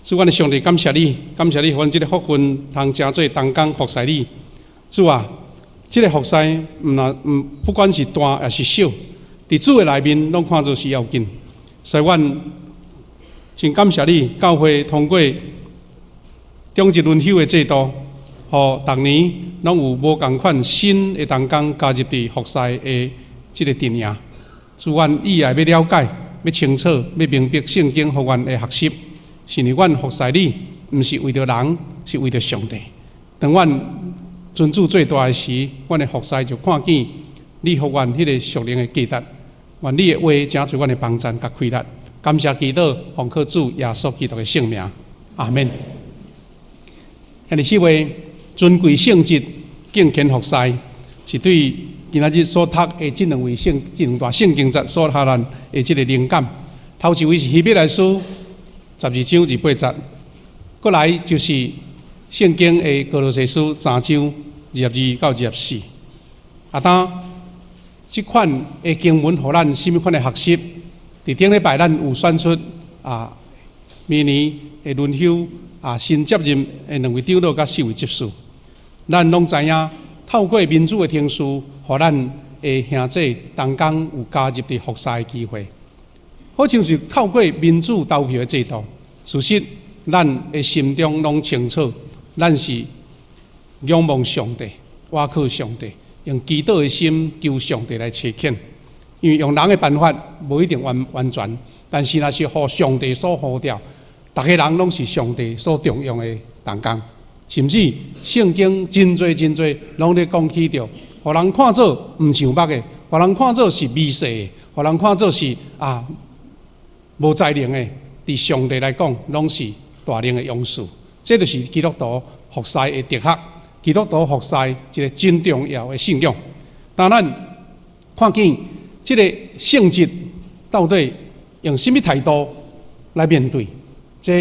主，阮的上帝，感謝你，感謝你，予阮這個福分，通成做同工服侍你。主啊，這個服侍毋若毋，不管是大抑是小，佇主的內面，攏看做是要緊。所以，阮真感謝你，教會通過長日輪休的制度，予逐年攏有無仝款新的同工加入佇服侍的這個陣營。主，阮意愛欲了解，欲清楚，欲明白聖經予阮的學習，是因為阮服侍你，毋是為著人，是為著上帝。當阮尊主做大的時，阮的服侍就看見你予阮彼個屬靈的價值。願你的話成做阮的幫贊佮氣力。感謝祈禱，奉靠主耶穌基督的聖名，阿們。兄弟姊妹，尊貴聖職，敬虔服侍，是對今仔日所讀的這兩段聖經節所予咱的這個靈感。頭一位是希伯來書12章28節，過來就是聖經的歌羅西書3章22到24。啊，當這款的經文予咱啥物款的學習？佇頂禮拜咱有選出啊，明年的輪休啊，新接任的兩位長老佮四位執事，咱攏知影，透過民主的程序，予咱的兄弟同工有加入佇服侍的機會，好像是透過民主投票的制度。事實，咱的心中攏清楚，咱是仰望上帝，倚靠上帝，用祈禱的心求上帝來差遣。因為用人的辦法無一定完完全，但是若是予上帝所呼召，逐个人攏是上帝所重用的同工，甚至聖經真濟真濟攏咧講起著，予人看做毋像目的，予人看做是微細的，予人看做是啊無才能的，佇上帝來講，攏是大能的勇士。這就是基督徒服侍的哲學，基督徒服侍一個真重要的信仰。當咱看見這個聖職到底用啥物態度來面對，這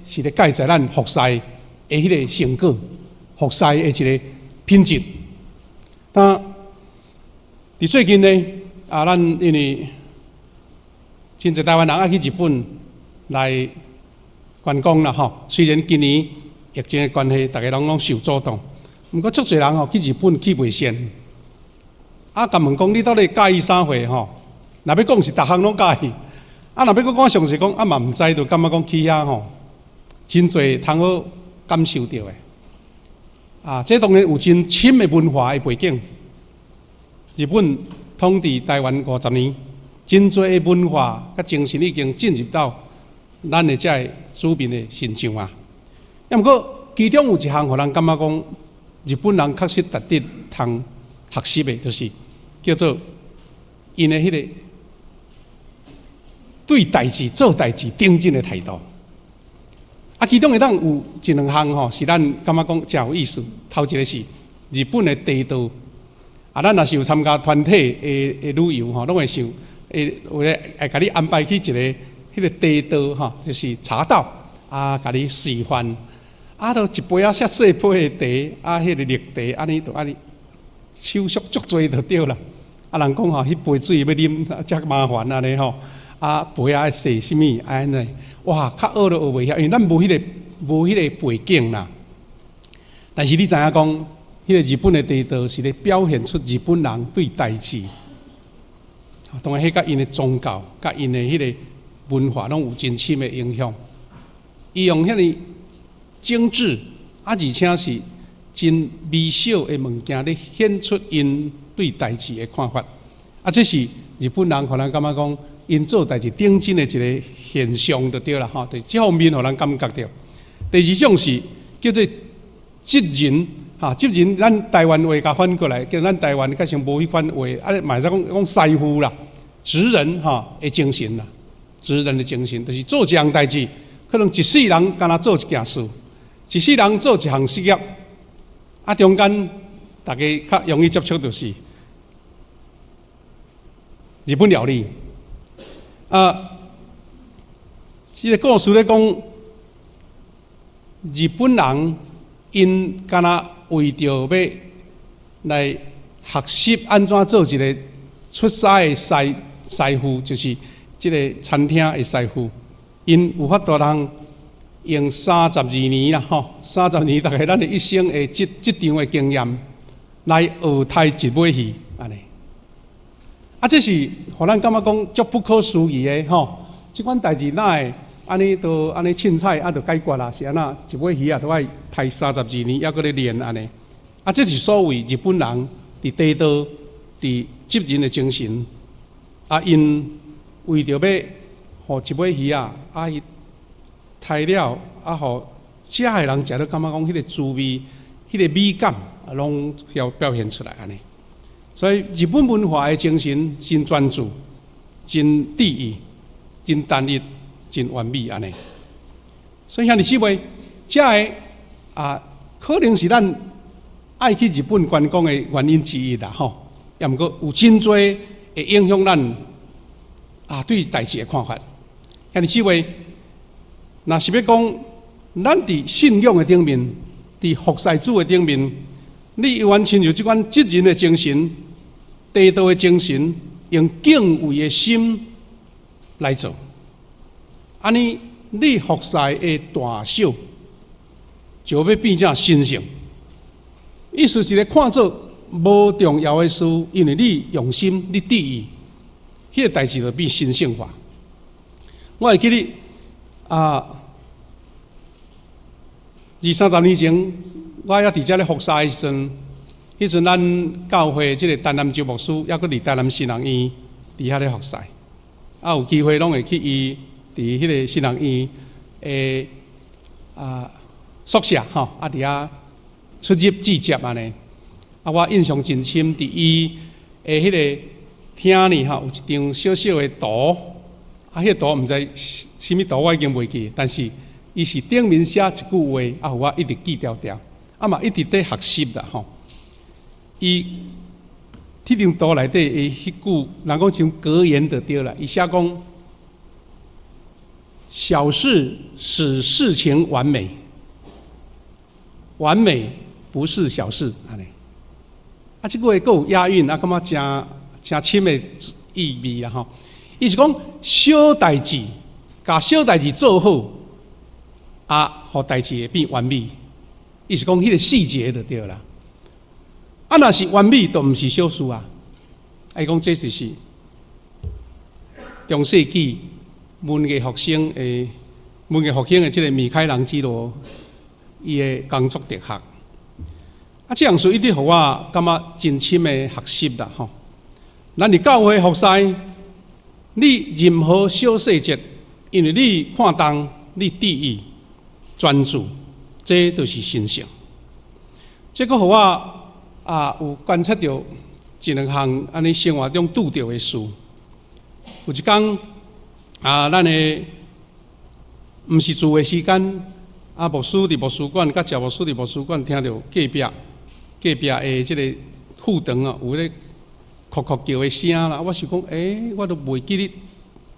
是咧記載咱服侍的彼個成果，服侍的一個品質。那佇最近呢，啊，咱因為真濟台灣人愛去日本來觀光啦，吼。雖然今年疫情的關係，逐家攏攏受阻擋，毋過足濟人吼去日本去袂善。啊，共問講你到底佮意啥貨吼？若欲講是逐項攏佮意，啊，若欲閣講詳細講，啊嘛毋知，就感覺講去遐吼，真濟通好感受著的。啊，這當然有真深的文化的背景。日本統治台灣50年，真濟的文化佮精神已經進入到咱的這个子民的身上啊。毋過其中有一項，予人感覺講，日本人確實值得通學習的，就是叫做𪜶的彼個對代誌做代誌頂真的態度。啊，其中會當有一兩項吼，是咱感覺講誠有意思。頭一個是日本的茶道。啊，咱若是有參加團體的旅遊吼，攏會想，會有咧會共你安排去一個彼個茶道吼，就是茶道，啊，共你示範，啊，都一杯仔遮細杯的茶，啊，彼個綠茶，按呢就按呢，手續足濟就對啦。啊，人講吼，彼杯水欲啉遮麻煩按呢吼，啊，杯仔愛洗啥物按呢？哇，較學都學袂曉，因為咱無彼個背景啦。但是你知影講，彼個日本的茶道是咧表現出日本人對代誌，當然，彼佮𪜶的宗教、佮𪜶的彼個文化攏有真深的影響。伊用遐爾精緻，啊，而且是真微小的物件，咧顯出𪜶對代誌的看法。啊，這是日本人予咱感覺講，𪜶做代誌頂真的一個現象就對啦，吼，佇這方面予咱感覺著。第二種是叫做職人。哈，職人咱台灣話共翻過來，叫咱台灣較像無彼款話，啊，嘛會使講講師傅啦，職人吼的精神啦，職人的精神，就是做一項代誌，可能一世人干焦做一件事，一世人做一項事業，啊，中間逐家較容易接觸就是日本料理，啊，這個故事咧講，日本人𪜶干焦為著欲來學習按怎做一個出色的師傅，就是這個餐廳的師傅，𪜶有法度通用三十二年啦，吼，三十年大概咱的一生的職場的經驗來學刣一尾魚，按呢。啊，這是予咱感覺講足不可思議的吼。這款代誌哪會按呢都按呢凊彩啊，就解決啦？是按怎一尾魚仔都愛刣三十二年，猶閣咧練按呢？啊，這是所謂日本人佇地道、佇職人的精神。啊，𪜶為著欲予一尾魚仔，啊，伊刣了，啊，予食的人食了感覺講彼個滋味、彼個美感，啊，攏表現出來按呢。所以日本文化的精神真專注、真注意、真單一、真完美按呢。所以兄弟姊妹，這个啊，可能是咱愛去日本觀光的原因之一啦，吼。也毋過有真濟會影響咱啊對代誌的看法。兄弟姊妹，若是欲講咱佇信仰的頂面，佇服侍主的頂面，你猶原親像這款職人的精神、地道的精神，用敬畏的心來做，按呢，你服侍的大小就欲變成神聖。意思是咧看做無重要的事，因為你用心，你注意，彼個代誌就變神聖化。我會記得啊，二三十年前，我猶佇遮咧服侍的時陣，彼陣咱教會這個陳南洲牧師，猶閣佇台南神學院佇遐咧服侍，啊有機會攏會去伊佇彼個神學院的啊宿舍吼，啊佇遐出入聚集按呢。啊，我印象真深，佇伊的彼個廳裡吼，有一張小小的圖，啊，彼個圖毋知啥物圖，我已經袂記，但是伊是頂面寫一句話，啊，予我一直記牢牢，啊嘛一直佇學習啦吼。伊彼張圖內底的彼句，人講像格言就對啦。伊寫講：小事使事情完美，完美不是小事，按呢。啊，這句話閣有押韻，啊，感覺誠誠深的意味啦吼。伊是講小代誌，共小代誌做好，啊，予代誌會變完美。伊是講彼個細節就對啦。啊，若是完美，就毋是小事啊。啊，伊講這就是中世紀文藝復興的這個米開朗基羅伊的工作哲學。啊，這項事一直予我感覺真深的學習啦吼。咱佇教會服侍，你任何小細節，因為你看重、你注意、專注，這就是神聖。這閣予我啊有觀察著一兩項按呢生活中拄著的事。有一工啊，咱的毋是聚會時間，啊，牧師佇牧師館，佮謝牧師佇牧師館，聽著隔壁的這個副堂啊，有咧哭哭叫的聲啦。我想講，欸，我都袂記得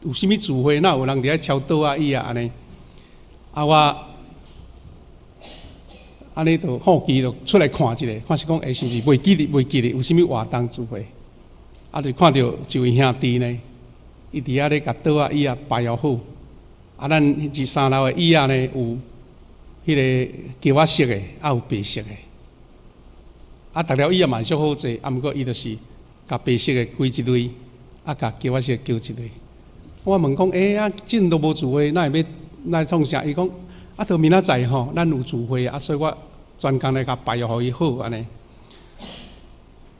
有啥物聚會，哪有人佇遐敲桌仔椅仔按呢？啊，我按呢就好奇，就出來看一下，看是講，欸，是毋是袂記得有啥物活動聚會？啊，就看著一位兄弟呢，伊佇遐咧共桌仔椅仔排好。啊，咱二三樓的椅仔呢，有彼個橘仔色的，啊有白色的。啊，逐條椅仔嘛是足好坐，啊，毋過伊就是共白色的歸一類，啊，共橘仔色的歸一類。我問講，欸，啊，這都無聚會，哪會欲來創啥？伊講，啊，著明仔載吼，咱有聚會啊，所以我專工來共排予伊好按呢。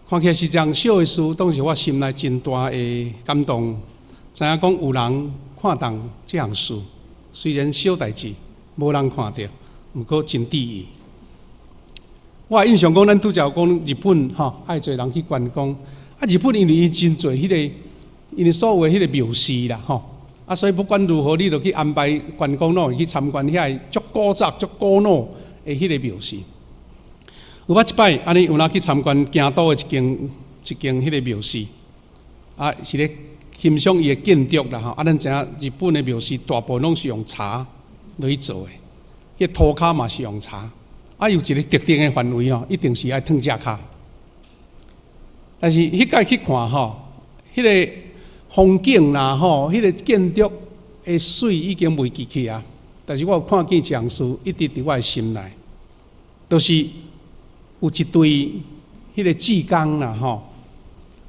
看起來是一項小的事，當時我心內真大的感動，知影講有人看重這項事，雖然小代誌，無人看著，毋過真注意。我印象講，咱拄才有講日本吼，愛濟人去觀光。啊，日本因為伊真濟彼個，因為所謂彼個廟寺啦吼，啊，所以不管如何，你著去安排觀光，攏會去參觀遐个足古早、足古老的彼個廟寺。有捌一擺，按呢有哪去參觀京都的一間彼個廟寺，啊，是咧欣賞伊的建築啦吼。啊，咱知影日本的廟寺大部分攏是用柴來做的，彼塗跤嘛是用柴。啊，有一个特定的範圍吼，一定是愛褪隻跤。但是彼擺去看吼，彼個風景啦吼，彼個建築的媠已經袂記去啊。但是我有看見一項事，一直佇我的心內，就是有一隊彼個志工啦吼，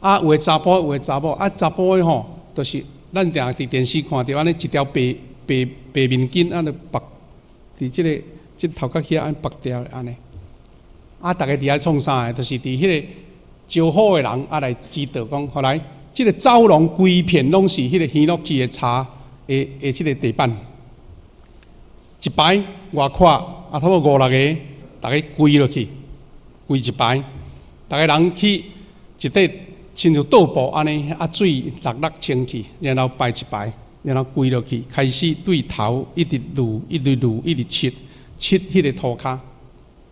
啊有的查埔，有的查某，啊查埔的吼，就是咱定佇電視看著按呢一條白白白面巾按呢縛佇這个這頭殼遐按縛掉按呢，啊逐家佇遐創啥的，就是佇彼個招呼的人啊來指導講，予來這个走廊規片攏是彼個ヒノキ的柴的的這个地板，一排外闊啊，差不多五六个，逐家跪落去，跪一排，逐家人去一塊親像桌布按呢，啊水落落清去，然後排一排，然後跪落去，開始對頭一直擼，一直擼，一直拭，拭彼个塗跤，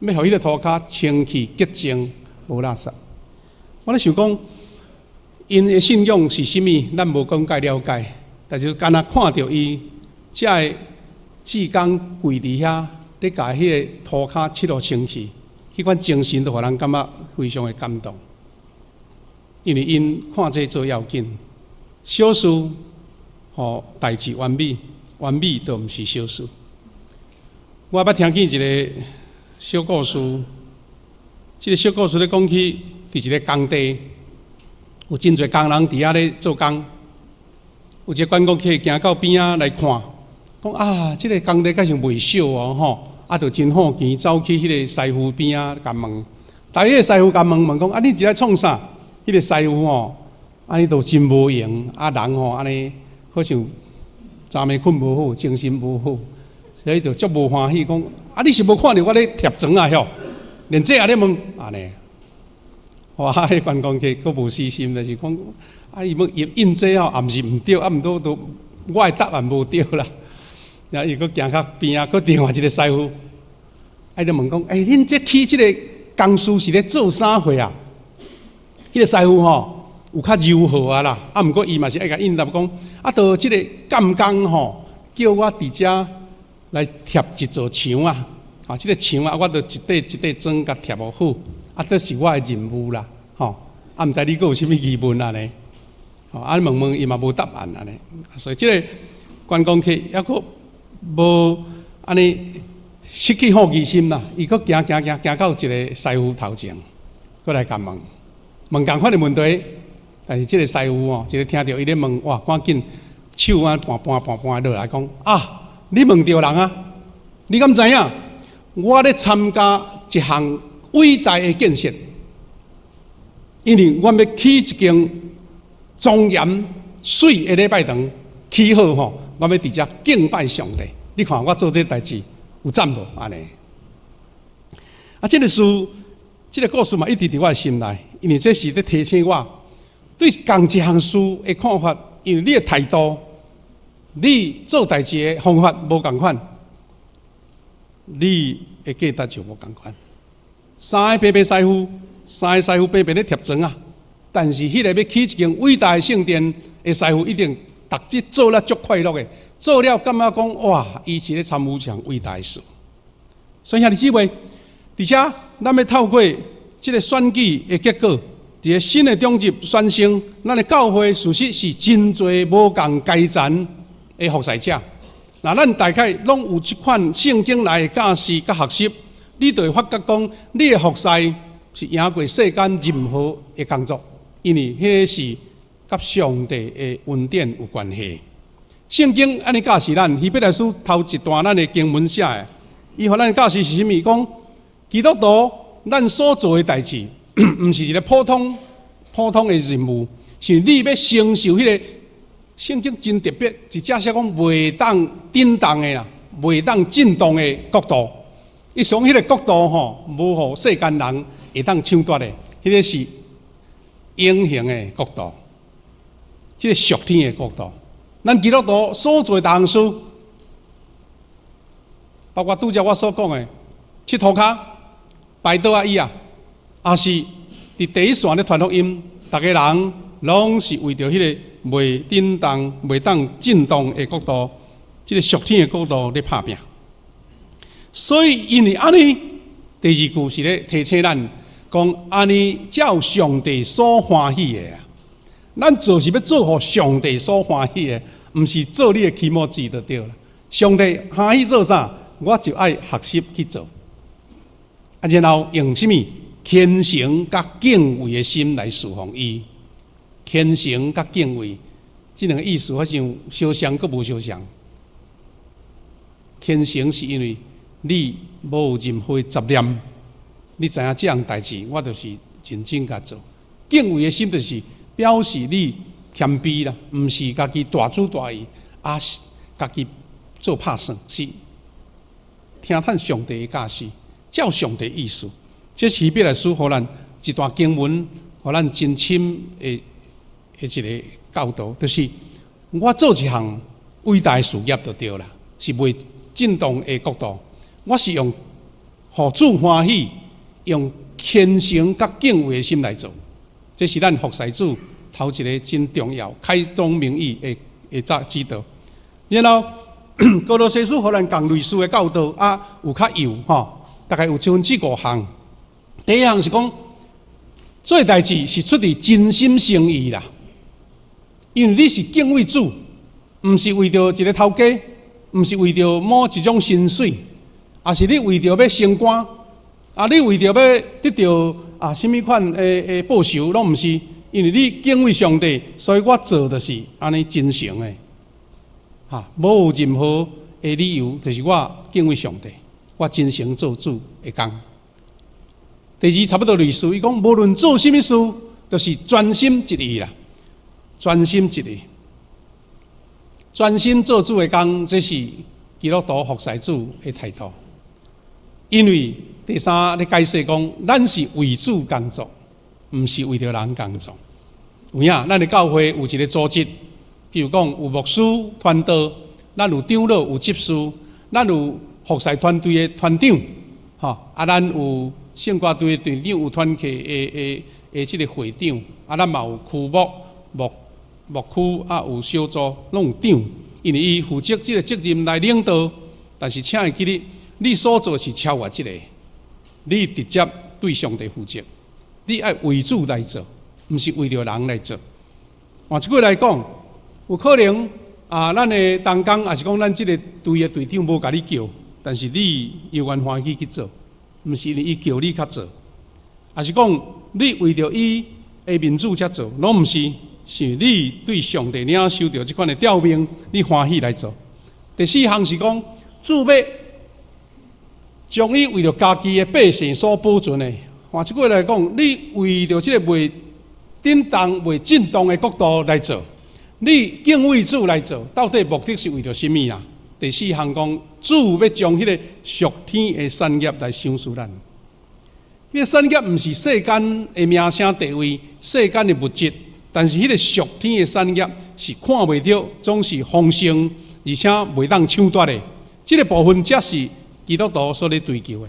欲予彼个塗跤清氣潔淨，無垃圾。我咧想講，𪜶的信仰是啥物？咱無講介了解，但是干焦看著伊遮个志工跪佇遐，咧共彼个塗跤拭予清氣，彼款精神都予人感覺非常的感動。因為𪜶看這做要緊，小事予代誌完美，完美都毋是小事。我捌聽見一个小故事，這个小故事咧講起，佇一个工地，有真濟工人佇遐咧做工，有一个觀光客行到邊仔來看，講啊，這个工地敢是袂小哦吼，啊，就真好奇，走去彼个師傅邊仔共問，但彼个師傅共問問講，啊，你佇咧創啥？彼个師傅吼，按呢都真無閒，啊人吼按呢好像昨暝睏無好，精神無好，所以就足無歡喜，講啊，你是無看著我咧貼磚啊吼？連這也咧問按呢？哇！彼觀光客閣無死心，就是講啊，伊欲應這吼，也毋是毋對，啊毋過都我的答案無對啦。然後伊閣行較邊仔，閣另外一个師傅，啊伊就問講：欸，恁這起這个工序是咧做啥貨啊？彼个師傅吼有較柔和啊啦，啊毋過伊嘛是愛共應答講，啊，就這个監工吼，叫我佇遮來貼一座牆啊，啊，這个牆啊，我就一塊一塊磚共貼予好，啊，這是我的任務啦，吼，啊，毋知你閣有啥物疑問啊呢？吼，啊，問問伊嘛無答案按呢，所以這个觀光客猶閣無按呢失去好奇心啦，伊閣行行行行到一个師傅頭前，閣來共問。問仝款的問題，但是這个師傅哦，一个聽著伊咧問，哇，趕緊手啊盤盤盤盤落來講啊，你問著人啊，你敢知影？我咧參加一項偉大的建設，因為阮欲起一間莊嚴媠的禮拜堂，起好吼，我欲佇遮敬拜上帝。你看我做這代誌有讚無？按呢？啊，這个事，這个故事嘛，一直佇我的心內，因為這是咧提醒我對仝一項事的看法，因為你的態度，你做代誌的方法無仝款，你的價值就無仝款。三个白白師傅，三个師傅白白咧貼磚啊，但是彼个欲起一間偉大的聖殿的師傅，一定逐日做了足快樂的，做了感覺講哇，伊是咧參與一項偉大的事。所以兄弟姊妹，佇遮咱欲透過這个選舉的結果，一个新的長執選生，咱的教會事實是真濟無仝階層的服侍者。若咱大概攏有這款聖經內的教示佮學習，你就會發覺講，你的服侍是贏過世間任何的工作，因為彼个是佮上帝的恩典有關係。聖經按呢教示咱，希伯來書頭一段咱的經文寫的，伊予咱教示是啥物？講基督徒咱所做的代誌，毋是一个普通普通的任務，是你欲承受彼个聖經真特別，一節寫講袂當震動的啦，袂當震動的國度。伊講彼个國度吼，無予世間人會當搶奪的，彼个是永恆的國度，這个屬天的國度。咱基督徒所做的逐項事，包括拄才我所講的，拭塗跤、擺桌仔椅仔，抑是佇第一線咧傳福音，逐家人攏是為著彼个袂震動、袂當震動的國度，這个屬天的國度咧拍拚。所以因為按呢，第二句是咧提醒咱講，按呢才有上帝所歡喜的啊。咱做是欲做予上帝所歡喜的，毋是做你的気持ち就對啦。上帝歡喜做啥，我就愛學習去做。啊，然後用啥物虔誠佮敬畏的心來侍奉伊。虔誠佮敬畏，這兩个意思好像相像，閣無相像。虔誠是因為你無有任何雜念，你知影這項代誌，我就是認真共做。敬畏的心就是表示你謙卑啦，毋是家己大主大意，啊是家己做拍算，是聽趁上帝的教示，照上帝意思。這是希伯來書予咱一段經文，予咱真深的一个教導，就是我做一項偉大的事業就對啦，是袂震動的國度。我是用予主歡喜，用虔誠佮敬畏的心來做。這是咱服侍主頭一个真重要、開宗明義的指導。然後，歌羅西書予咱仝類似的教導啊，有較幼吼，大概有七分之五項。第一項是講，做代誌是出自真心誠意啦，因為你是敬畏主，毋是為著一个頭家，毋是為著某一種薪水，抑是你為著欲升官，啊，你為著欲得著啊，啥物款的報酬，攏毋是，因為你敬畏上帝，所以我做就是按呢真誠的，哈，無任何的理由，就是我敬畏上帝，我真誠做主的工。第二差不多類似，伊講無論做啥物事，就是專心一意啦，專心一意，專心做主的工，這是基督徒服侍主的態度。因為第三，咧解釋講，咱是為主工作，毋是為著人工作。有影，咱的教會有一个組織，比如講有牧師傳道，咱有長老有執事，咱有服侍團隊的團長，吼，啊，咱有聖歌隊的隊長，有團契的這个會長，啊，咱嘛有區牧牧區啊，有小組，攏有長，因為伊負責這个責任來領導。但是請會記得，你所做是超越這个，你直接對上帝負責，你愛為主來做，毋是為著人來做。換一句來講，有可能啊，咱的同工，抑是講咱這个隊的隊長無共你叫，但是你猶原歡喜去做，毋是因為伊叫你較做，抑是講你為著伊的面子才做，攏毋是，是你對上帝領受著這款的召命，你歡喜來做。第四項是講，主欲將伊為著家己的百姓所保存的。換一句來講，你為著這个袂振動、袂震動的國度來做，你敬畏主來做，到底目的是為著啥物啊？第四項講，主欲將彼个屬天的產業來賞賜咱。彼个產業毋是世間的名聲地位、世間的物質，但是彼個屬天的產業是看袂著，總是豐盛，而且袂當搶奪的。這个部分才是基督徒所咧追求的。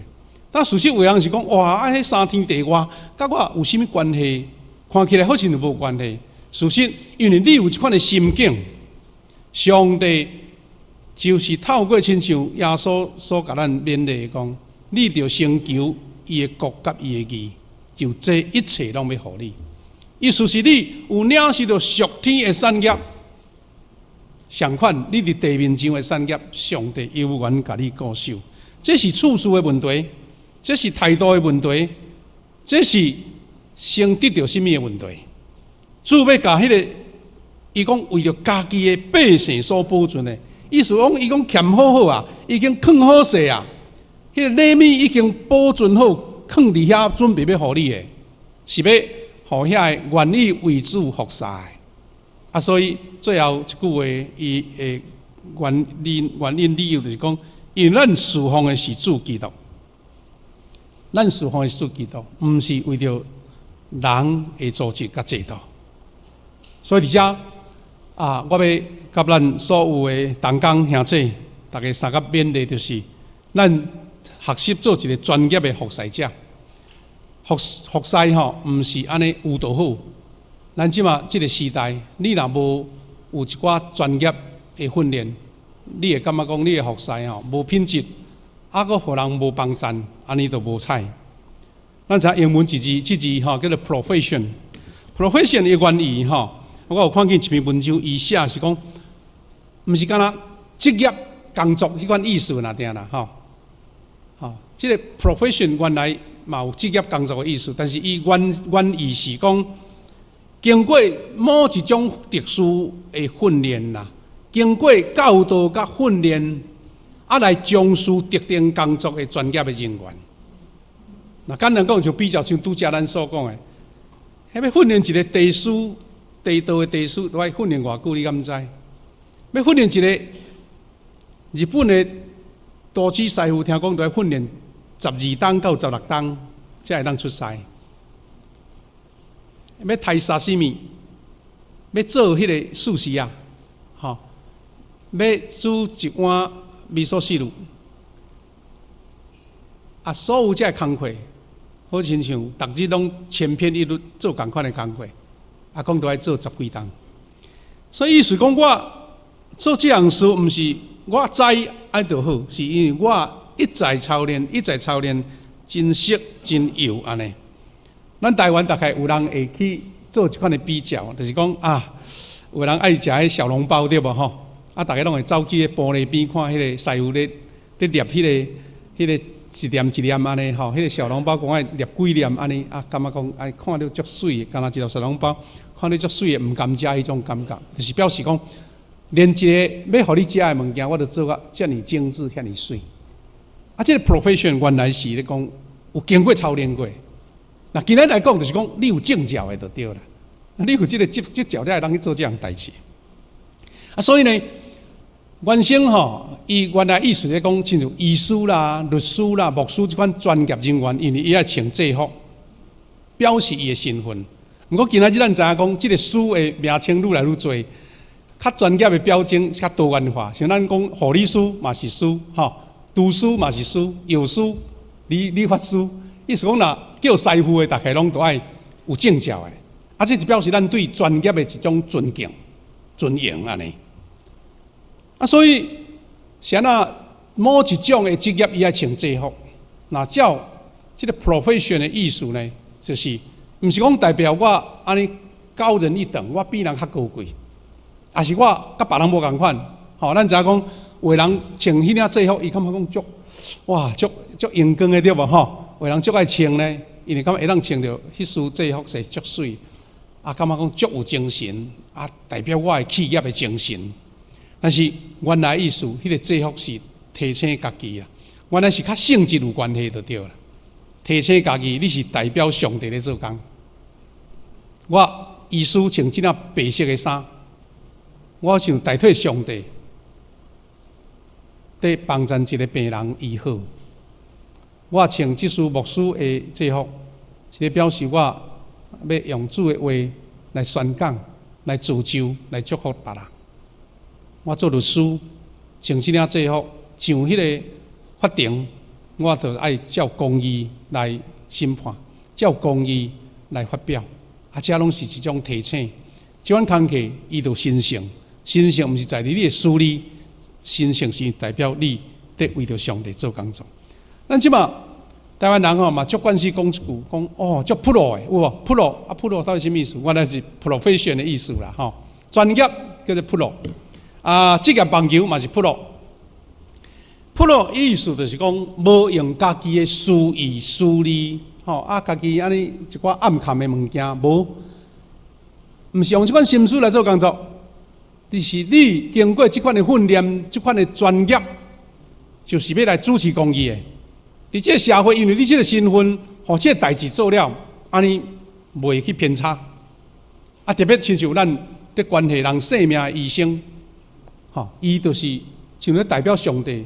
但事實有人是講，哇，啊，彼三天地外，佮我有啥物關係？看起來好像就無關係。事實，因為你有這款的心境，上帝就是透過親像耶穌所共咱勉勵講，你著先求伊的國佮伊的義，就這一切攏欲予你。意思是你有領受著屬天的產業，相款你佇地面上的產業，上帝猶原共你顧守。這是次序的問題，這是態度的問題，這是先得著啥物的問題。主欲共彼个，伊講為著家己的百姓所保存的，意思講伊講劊好好啊，已經囥好勢啊，彼个禮物已經保存好，囥佇遐準備欲予你的，是欲予遐个願意為主服侍。啊，所以最後一句話，伊的原因理由就是講，因為咱侍奉的是主基督，咱侍奉的是主基督，毋是為著人的組織佮制度。所以佇遮啊，我欲共咱所有的同工兄弟，大家相佮勉勵，就是咱學習做一个專業的服侍者。服侍吼，毋是按呢有就好。咱這馬這个時代，你若無有一寡專業的訓練，你會感覺講你的服侍吼無品質，啊，閣予人無幫贊，按呢就無彩。咱知英文一字，這字吼叫做 profession。profession 的原意吼，我有看見一篇文章，伊寫是講，毋是干焦職業，工作彼款意思啦，定啦吼。吼，這个 profession 原來嘛有職業工作的意思，但是伊原意是講，經過某一種特殊的訓練啦，經過教導佮訓練，啊來從事特定工作的專業的人員。那簡單講，就比較像拄才咱所講的，彼欲訓練一个廚師，地道的廚師，都愛訓練偌久，你敢知？欲訓練一个日本的廚師師傅，聽講都愛訓練12冬到16冬，才會當出師。欲刣沙西米，欲做彼个壽司啊，吼，欲煮一碗味噌汁，啊，所有這个工課，好親像逐日攏千篇一律做仝款的工課，啊，講都愛做十幾冬。所以意思講，我做這項事，毋是我知按就好，是因為我一再操練，一再操練，真熟真幼按呢。咱台灣大概有人會去做這款的比較，就是講啊，有人愛食彼小籠包對無吼？啊，逐家攏會走去彼玻璃邊看彼个師傅咧捏彼个一粒一粒按呢吼，彼个小籠包講愛捏幾粒按呢，啊，感覺講哎看著足媠的，敢若一粒小籠包看著足媠的，毋甘食彼種感覺，就是表示講，連一个欲予你食的物件，我都做甲遮爾精緻，遐爾媠。啊，這个 profession 原來是咧講有經過操練過。那今日來講，就是講你有證照的就對啦。你有這个執照，才會當去做這項代誌。啊，所以呢，原先吼，伊原來意思咧講，親像醫師啦、律師啦、牧師這款專業人員，因為伊愛穿制服，表示伊的身份。毋過今仔日咱知影講，這个師的名稱愈來愈濟，較專業的表徵較多元化。像咱講護理師嘛是師，吼，廚師嘛是師，藥師、理髮師，意思講若叫師傅的，逐家攏都愛有證照的。啊，這是表示咱對專業的一種尊敬、尊榮按呢。啊，所以是按怎某一種的職業，伊愛穿制服。若照這个 profession 的意思呢，就是毋是講代表我按呢高人一等，我比人較高貴，抑是我佮別人無仝款。吼，咱知影講，有的人穿彼領制服，伊感覺講足哇，足足榮光的對無吼？有的人足愛穿呢，因為感覺會當穿著彼身制服是足媠，啊，感覺講足有精神，啊，代表我的企業的精神。但是原來意思，彼个制服是提醒家己啦，原來是較性質有關係就對啦。提醒家己，你是代表上帝咧做工。我醫師穿這領白色的衫，我想代替上帝，佇幫贊一個病人醫好。我穿這身牧師的制服，是咧表示我欲用主的話來宣講、來造就、來祝福別人。我做律師，穿這領制服上彼个法庭，我就愛照公義來審判，照公義來發表。啊，這攏是一種提醒。這款工課伊就神聖，神聖毋是在佇你的私利，神聖是代表你佇為著上帝做工作。咱這馬台灣人吼嘛，足慣勢講一句，講哦，足 pro 的有無？pro 啊，pro 到底啥物意思？原來是 profession 的意思啦，吼，專業叫做 pro。啊，職業棒球嘛是 pro。pro 意思就是講，無用家己的私意私利，吼啊，家己按呢一寡暗崁的物件，無，毋是用這款心思來做工作，就是你經過這款的訓練，這款的專業，就是欲來主持公義的。佇這个社會，因為你這个身份，予這个代誌做了，按呢袂去偏差。啊，特別親像咱佇關係人性命的醫生，吼，伊就是像咧代表上帝，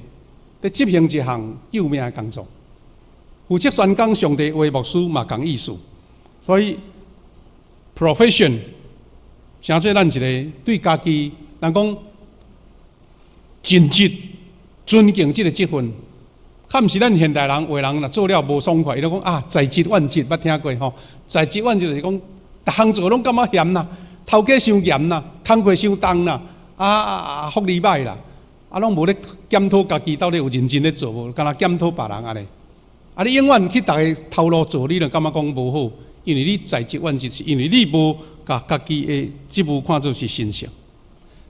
佇執行一項救命的工作。負責宣講上帝話牧師嘛仝意思，所以 profession 成做咱一个對家己，人講盡職、尊敬這个職份，較毋是咱現代人有的人若做了無爽快，伊就講啊，在職萬職，捌聽過吼？在職萬職就是講，逐項做攏感覺嫌啦，頭家傷嚴啦，工課傷重啦，啊福利歹啦，啊攏無咧檢討家己到底有認真咧做無，敢若檢討別人按呢。啊，你永遠去逐个頭路做，你就感覺講無好，因為你在職萬職，是因為你無共家己的職務看做是神聖。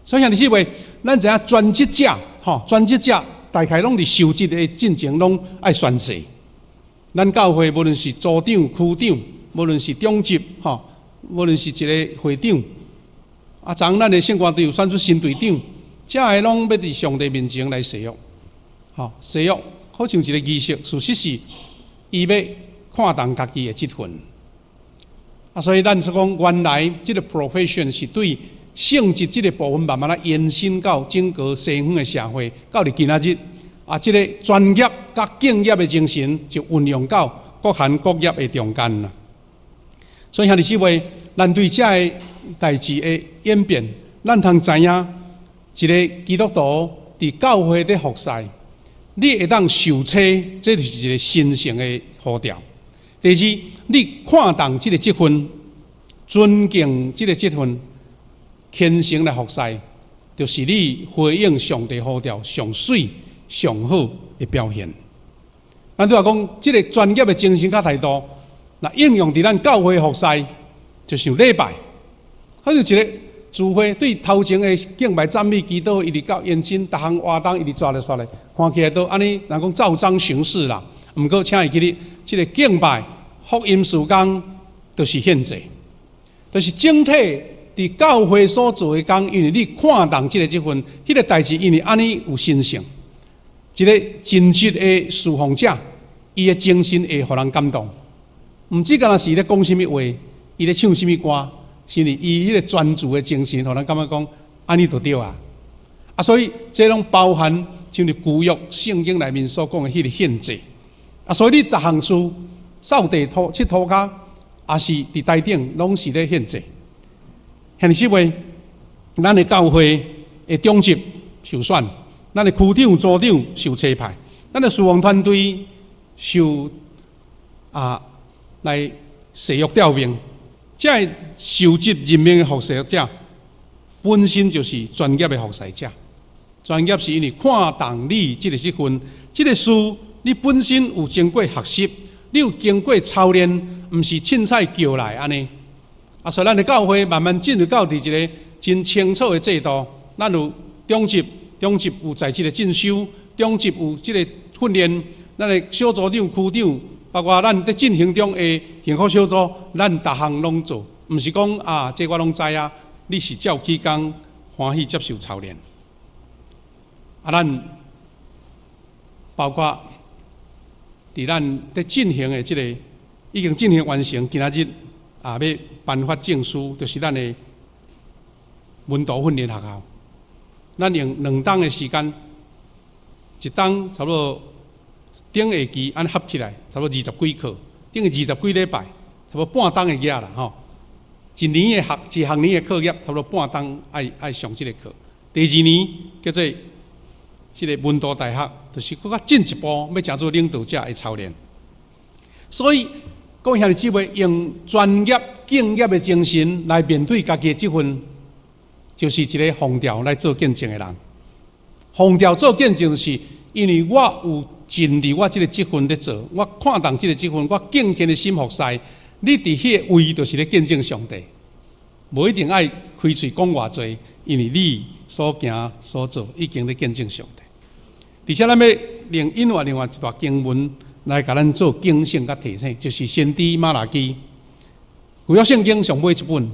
所以兄弟姊妹，咱知影全職者，吼，全職者大概攏佇受職的進前攏愛宣誓。咱教會無論是組長、區長，無論是長執，吼，無論是一个會長，啊，昨咱的聖歌隊有選出新隊長，這个攏欲佇上帝面前來誓約，吼，誓約好像一个儀式，事實是伊欲看重家己的職份。啊，所以咱說講，原來這个 profession 是對聖職這个部分慢慢仔延伸到整個西方的社會，到佇今仔日，啊，這个專業佮敬業的精神就運用到各行各業的中間啦。所以兄弟姊妹，咱對這个代誌的演變，咱通知影一个基督徒佇教會咧服侍，你會當受洗，這就是一个神聖的呼召。第二，你看重這个職份，尊敬這个職份，虔誠來服侍，就是你回應上帝呼召上媠、上好的表現。咱拄仔講，這个專業的精神佮態度，若應用佇咱教會服侍，就像禮拜，好像一个聚會對頭前的敬拜讚美祈禱，一直到延伸，逐項活動一直煞來煞來，看起來都按呢，人講照章行事啦。毋過，請會記得，這个敬拜、福音事工，就是獻祭，就是整體佇教會所做的工，因為你看重這个職份，彼个代誌，因為按呢有神聖，一个盡職的侍奉者，伊的精神會予人感動。毋止干焦是咧講啥物話，伊咧唱啥物歌，是因為伊彼个專注的精神，予人感覺講按呢就對啊。啊，所以這攏包含像佇舊約聖經內面所講的彼个獻祭。啊，所以你逐項事掃地拖拭塗跤，抑是佇台頂，攏是咧獻祭。兄弟姊妹，咱的教會的長執受選，咱的區長、組長受差派，咱的事奉團隊受啊來誓約調命。這个受職任命的服侍者，本身就是專業的服侍者。專業是因為看重你這个職份，這个事你本身有經過學習，你有經過操練，毋是凊彩叫來按呢。啊，所以咱的教會慢慢進入到佇一个真清楚的制度，咱有長執，長執有在職的進修，長執有這个訓練，咱的小組長、區長，包括咱佇進行中的幸福小組，咱逐項攏做，毋是講啊，這我攏知影，你是照起工歡喜接受操練。啊，咱包括佇咱佇進行的這个已經進行完成，今仔日啊欲頒發證書，就是咱的門徒訓練學校。咱用2冬的時間，一冬差不多頂下期按呢合起來，差不多二十幾課，等於二十幾禮拜，差不多半冬的額啦吼。一年的學一學年的課業，差不多半冬愛愛上這个課。第二年叫做這个門徒大學，就是閣較進一步，欲成做領導者的操練。所以，各位兄弟姊妹，用專業敬業的精神來面對家己的職份，就是一个奉召來做見證的人。奉召做見證，是因為我有盡力我這个職份咧做，我看重這个職份，我敬虔的心服侍。你佇彼个位，就是咧見證上帝，無一定愛開喙講偌濟，因為你所行所做，已經咧見證上帝。而且咱欲另引用另外一段經文來共咱做警醒佮提醒，就是先知瑪拉基，舊約聖經上尾一本，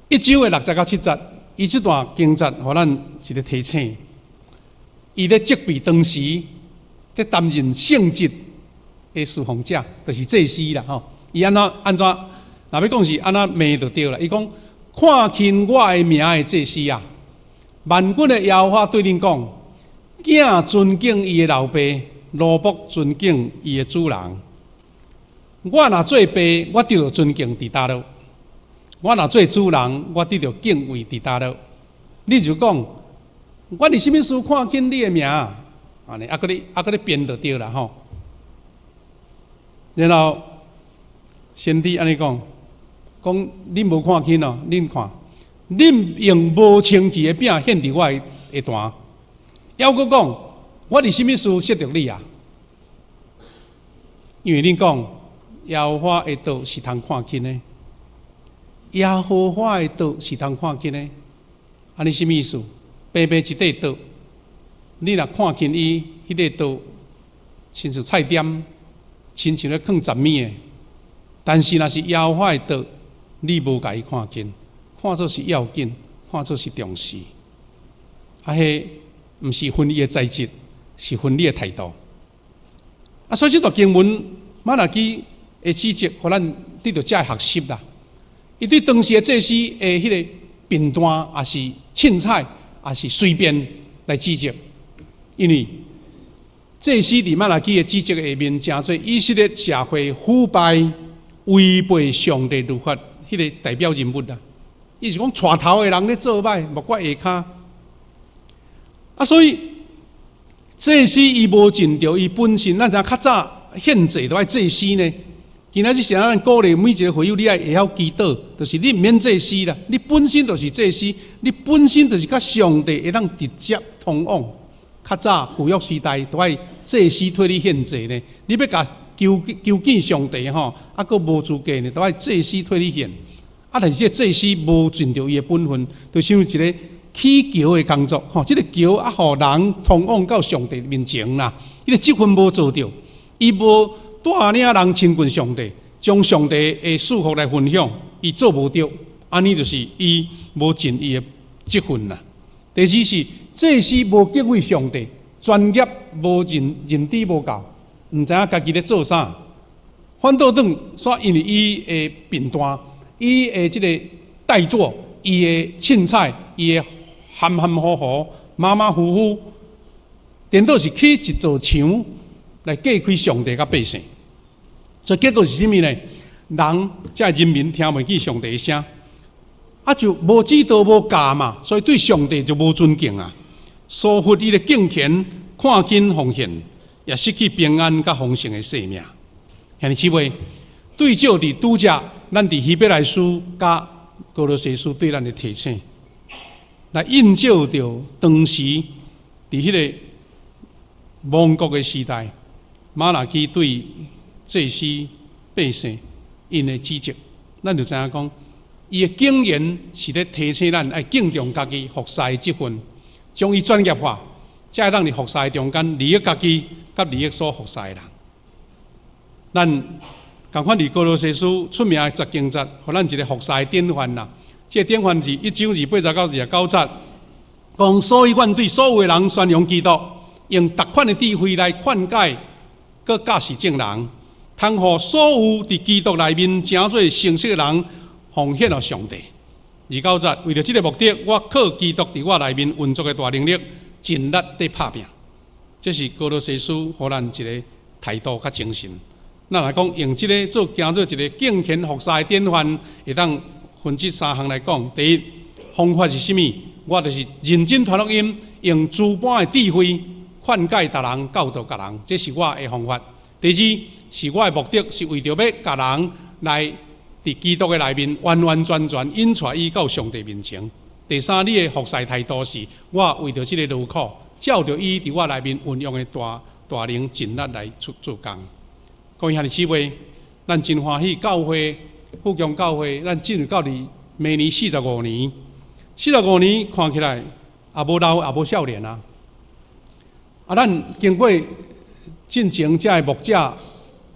一章的六節到七節，伊這段經節予咱一个提醒。伊咧責備當時咧擔任聖職的侍奉者，就是祭司啦吼。伊按怎按怎，若欲講是按怎罵就對啦。伊講看輕我的名的祭司啊，萬軍的耶和華對恁講：囝尊敬伊的老爸，奴僕尊敬伊的主人。我若做爸，我得著尊敬佇佗落；我若做主人，我得著敬畏佇佗落。你就講，我佇啥物事看輕你的名？按呢，啊，閣咧啊，閣咧辯就對啦吼。然後先知按呢講，講恁無看輕哦，恁看，恁用無清氣的餅獻佇我的壇，猶閣講，我佇啥物事識著你啊？因為恁講，耶和華的道是通看輕的，耶和華的道是通看輕的，按呢啥物意思？白白一塊桌，你若看輕伊，彼個桌親像菜店，親像咧囥雜物的。但是若是耶和華的桌，你無共伊看輕，看做是要緊，看做是重視。啊，彼毋是分伊的材質，是分你的態度。啊，所以這段經文瑪拉基的指責，予咱得著遮的學習啦。伊對當時的祭司的彼個貧惰，抑是凊彩，抑是隨便來指責，因為祭司佇瑪拉基的指責下面，成做以色列社會腐敗、違背上帝律法彼個代表人物啦。伊是講帶頭的人咧做歹，莫怪下跤。啊，所以祭司伊無盡著伊本身，咱知影較早獻祭都愛祭司呢。今仔日是咱鼓勵每一個會友，你愛會曉祈禱，就是你毋免祭司啦，你本身就是祭司，你本身就是佮上帝會當直接通往。較早舊約時代都愛祭司替你獻祭呢，你欲共求求見上帝吼，啊，閣無資格呢，都愛祭司替你獻。啊，但是這個祭司無盡著伊的本分，就像一個起橋的工作，吼，這個橋啊，予人通往到上帝面前啦。彼個職分無做著，伊無帶領人親近上帝，將上帝的祝福來分享，伊做無著，按呢就是伊無盡伊的職分啦。第二是祭司無敬畏上帝，專業無認認知無夠，毋知影家己咧做啥，反倒轉煞因為伊的貧惰，伊的這個怠惰，伊的凊彩，伊的含含糊糊、馬馬虎虎，顛倒是起一座牆來隔開上帝佮百姓。所以結果是啥物呢？人這人民聽袂見上帝的聲，啊就無指導無教嘛，所以對上帝就無尊敬啊。疏忽伊的敬虔，看輕奉獻，也失去平安佮豐盛的生命。兄弟姊妹，對照佇拄才，咱佇希伯來書佮歌羅西書對咱的提醒，來映照著當時佇彼個亡國的時代，瑪拉基對祭司百姓𪜶的指責，咱就知影講，伊的經驗是咧提醒咱愛敬重家己服侍的職分，將伊專業化，才會當佇服侍中間利益家己，佮利益所服侍的人。咱仝款佇歌羅西書出名的十經節，予咱一個服侍的典範啦。這個典範是一章28節到29節，講所以阮對所有的人宣揚基督，用逐款的智慧來勸誡，閣教示眾人，通予所有佇基督內面成做成熟的人，奉獻予上帝。29節，為著這個目的，我靠基督佇我內面運作的大能力，盡力佇拍拚。這是歌羅西書予咱一個態度佮精神。咱來講，用這個做行做一個敬虔服侍的典範，會當分這三項來講。第一，方法是啥物？我就是認真傳福音，用諸般的智慧勸誡別人、教導別人，這是我的方法。第二，是我的目的是為著欲共人來佇基督的內面完完全全引帶伊到上帝面前。第三，你的服侍態度是，我為著這個勞苦，照著伊佇我內面運用的大大能盡力來出做工。各位兄弟姊妹，咱真歡喜教會富強教會，咱進入到佇明年四十五年，四十五年看起來也無老也無少年啊。啊，咱經過進前遮的牧者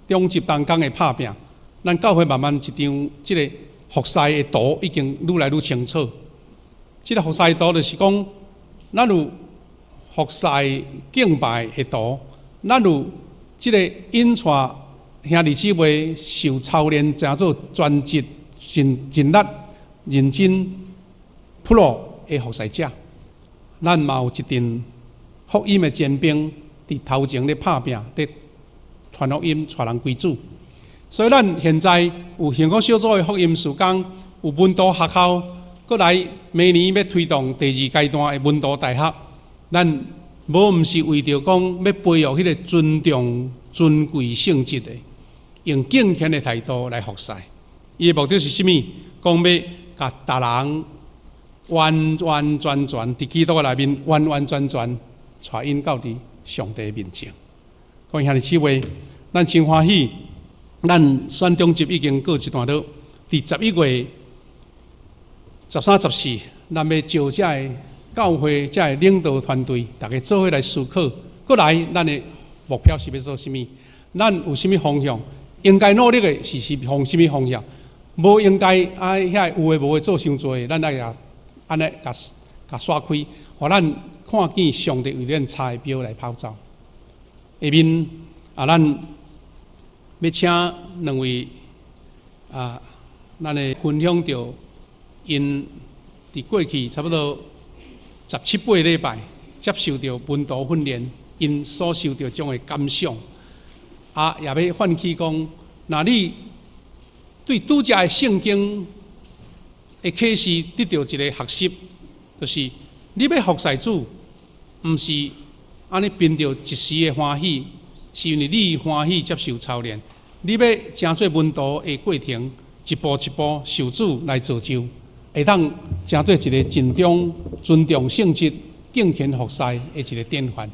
長執同工的拍拚，咱教會慢慢一張這個服侍的圖已經愈來愈清楚。這個服侍的圖就是講，咱有服侍敬拜的圖，咱有這個引帶兄弟姊妹受操練，成做專職、盡盡力、認真、pro 的服侍者。咱嘛有一陣福音的尖兵佇頭前咧拍拚，咧傳福音、帶人歸主。所以咱現在有幸福小組的福音事工，有門徒學校，閣來明年欲推動第二階段的門徒大學。咱無毋是為著講欲培育彼個尊重、尊貴性質的，用敬虔的態度來服侍。伊的目的是啥物？講欲共逐人完完全全佇基督的內面完完全全帶𪜶到佇上帝面前。各位兄弟姊妹，咱真歡喜，咱選長執已經過一段落，佇11月13、14，咱欲招遮个教會遮个領導團隊，逐家做伙來思考。閣來，咱的目標是欲做啥物？咱有啥物方向？應該努力的是往啥物方向？無應該啊，遐有的無的做傷濟，咱愛共按呢共共煞開，予咱看見上帝為咱插的標來跑走。下面啊，咱欲請兩位啊，咱的分享著𪜶佇過去差不多17、8禮拜接受著門徒訓練，𪜶所受著種的感想，啊，也欲喚起講，若你對拄才的聖經的啟示得著一个學習，就是你欲服侍主，毋是按呢憑著一時的歡喜，是因為你歡喜接受操練。你欲成做門徒的過程，一步一步受主來造就，會當成做一个盡忠、尊重聖職、敬虔服侍的一个典範。